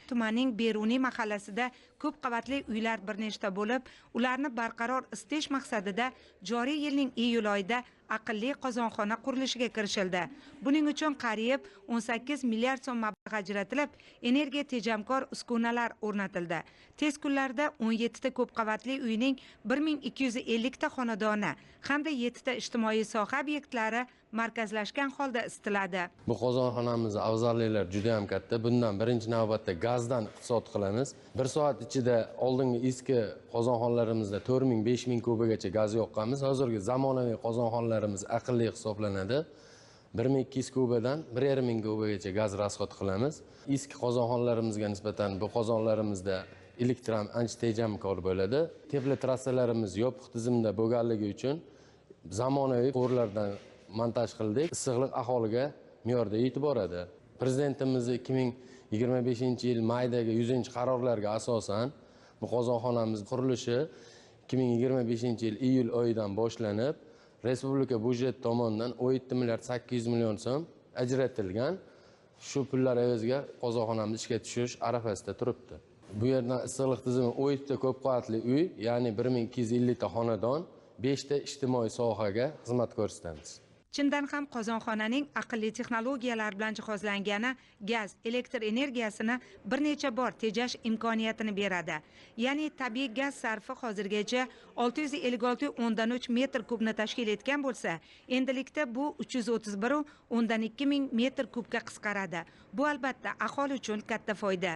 Tumanning Beruniy mahallasida ko'p qavatli uylar bir nechta bo'lib, ularni barqaror isitish maqsadida joriy yilning iyul oyida aqlli qozonxona qurilishiga kirishildi. Buning uchun qariyb 18 milliard so'm mablag' ajratilib, energiya tejamkor uskunalar o'rnatildi. Tez kunlarda 17 ta ko'p qavatli uyning 1250 ta xonadoni hamda 7 ta ijtimoiy soha obyektlari markazlashgan holda isitiladi. Bu qozonxonamizning afzalliklari juda ham katta. Bundan birinchi navbatda gazdan iqtisod qilamiz. Bir soat ichida oldingi eski qozonxonalarimizda 4000 5000 kubagacha gaz yoqqanmiz. Hozirgi zamonaviy qozonxonalarimiz aqlli hisoblanadi. 1200 kubadan 1500 kubagacha gaz rasxod qilamiz. Eski qozonxonalarimizga nisbatan bu qozonlarimizda elektr ham ancha tejamkor bo'ladi. Tepli trassalarimiz yopiq tizimda bo'lganligi uchun zamonaviy quvurlardan montaj qildik. Issiqlik aholiga me'yorda yetib boradi. Prezidentimiz 2025-yil maydagi 100-qarorlarga asosan bu qozonxonamiz qurilishi 2025-yil iyul oyidan boshlanib, respublika byudjet tomonidan 17 milliard 800 million so'm ajratilgan. Shu pullar evaziga qozonxonamiz ishga tushish arafasida turibdi. Bu yerdan issiqlik tizimi 17 ta ko'p qavatli uy, ya'ni 1250 ta xonadon, 5 ta ijtimoiy sohaga xizmat ko'rsatamiz. Chindan ham qozonxonaning aqlli texnologiyalar bilan jihozlangani gaz, elektr energiyasini bir necha bor tejash imkoniyatini beradi. Ya'ni tabiiy gaz sarfi hozirgacha 656,3 metr kubni tashkil etgan bo'lsa, endilikda bu 331,2 ming metr kubga qisqaradi. Bu albatta aholi uchun katta foyda.